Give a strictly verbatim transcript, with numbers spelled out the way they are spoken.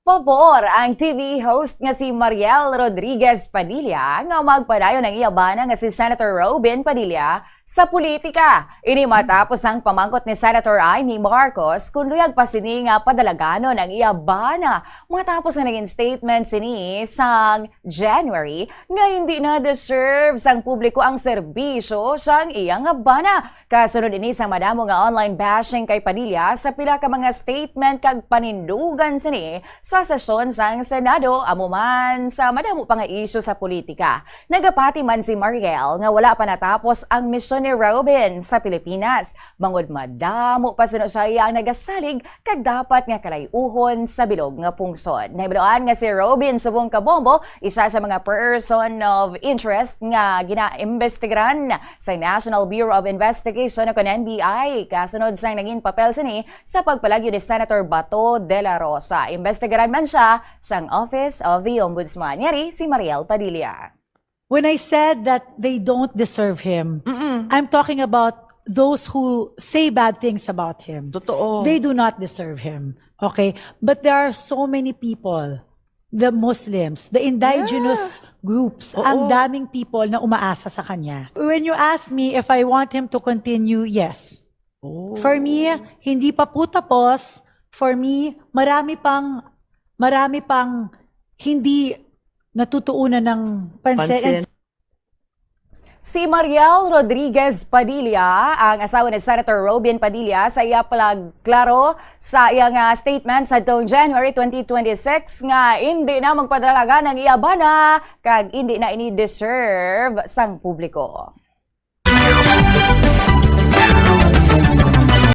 Pabor ang T V host nga si Mariel Rodriguez Padilla nga magpadayon ang iya bana nga si Senator Robin Padilla sa politika. Ini matapos ang pamangkot ni Senator Imee Marcos kung luyag pa sini nga padalaganon ang iya bana, matapos nga naging statement sini sang January nga hindi na deserve sang publiko ang serbisyo sang iya nga bana. Kasunod ini sang madamo nga online bashing kay Padilla sa pila ka mga statement kag panindugan sini sa sesyon sang Senado, amo man sa madamo pa nga isyu sa politika. Nagapati man si Mariel nga wala pa natapos ang misyon ni Robin sa Pilipinas, bangod madamo pa suno sa iya ang nagasalig kag dapat nga kalay-uhon sa bilog nga pungsod. Nahibaluan nga si Robin subong kabombo, isa sa mga person of interest nga ginaimbestigaran sa National Bureau of Investigation o kon N B I, kasunod sang naging papel sini sa pagpalagyo ni Senator Bato de la Rosa. Imbestigaran man siya sang Office of the Ombudsman. Yari si Mariel Padilla. When I said that they don't deserve him, Mm-mm. I'm talking about those who say bad things about him. Totoo. They do not deserve him. Okay? But there are so many people, the Muslims, the indigenous groups, Oo. ang daming people na umaasa sa kanya. When you ask me if I want him to continue, yes. Oh. For me, hindi pa po tapos. For me, marami pang marami pang hindi natutuunan ng pansin. Pansin. Si Mariel Rodriguez Padilla, ang asawa ni Senator Robin Padilla, sa iya pagklaro sa iya nga statement sa tong January twenty twenty-six nga hindi na magpadalagan ang iya bana kag hindi na ini deserve sang publiko.